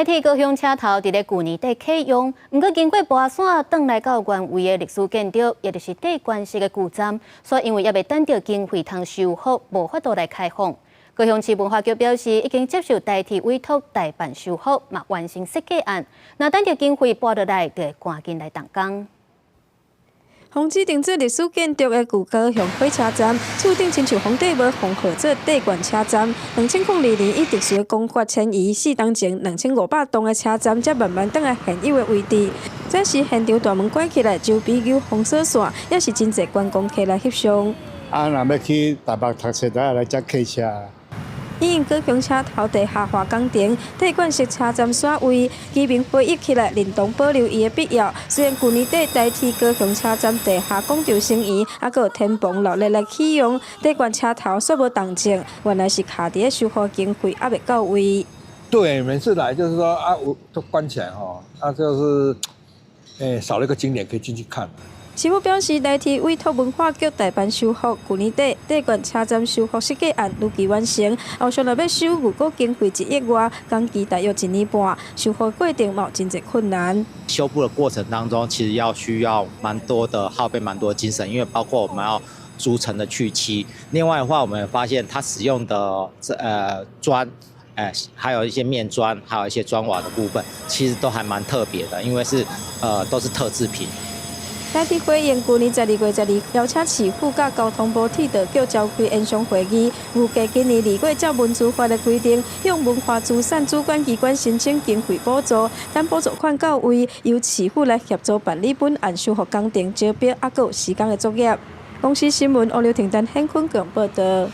台鐵高雄車頭佇咧舊年底啟用，毋過經過跋山轉來到原位的歷史建築，也就是帝冠式的舊站，所以因為猶未等著經費通修復，無法度來開放。高雄市文化局表示，已經接受台鐵委託代辦修復，嘛完成設計案。若等著經費撥落來，就會趕緊來動工。予指定做歷史建築的舊高雄火車站，厝頂親像皇帝帽封號做帝冠車站。2002年以特殊的工法遷移，4冬前2500棟的車站才慢慢轉來現有的位置。這時現場大門關起來，周邊有封鎖線，也是真濟觀光客來翕相。啊，若欲去台北讀冊，都愛來遮客車。因高雄車頭地下化工程，帝冠式車站徙位，居民回憶起來，認同保留伊的必要。雖然舊年底台鐵高雄車站地下廣場成圓，猶閣有天棚落力來啟用，帝冠車頭煞無動靜，原來是卡佇咧修復經費猶未到位。對，每次來就是說啊，我都關起來吼，啊，就是少了一個景點可以進去看。市府表示，台鐵委託文化局代辦修復，舊年底帝冠車站修復設計案如期完成，後續若欲修，預估經費1億外，工期大約一年半，修復過程嘛有真濟困難。修復的過程當中，其實要需要蠻多的耗費蠻多精神，因為包括我們要逐層的去漆。另外的話，我們發現它使用的這磚，還有一些面磚，還有一些磚瓦的部分，其實都還蠻特別的，因為是都是特製品。台鐵回應，舊年12月12邀請市府佮交通部鐵道局召開研商會議，預計今年2月照文資法的規定，向文化資產主管機關申請經費補助，等補助款到位，由市府來協助辦理本案修復工程招標，猶閣有時間的作業。公視新聞，王劉婷、陳顯坤報導。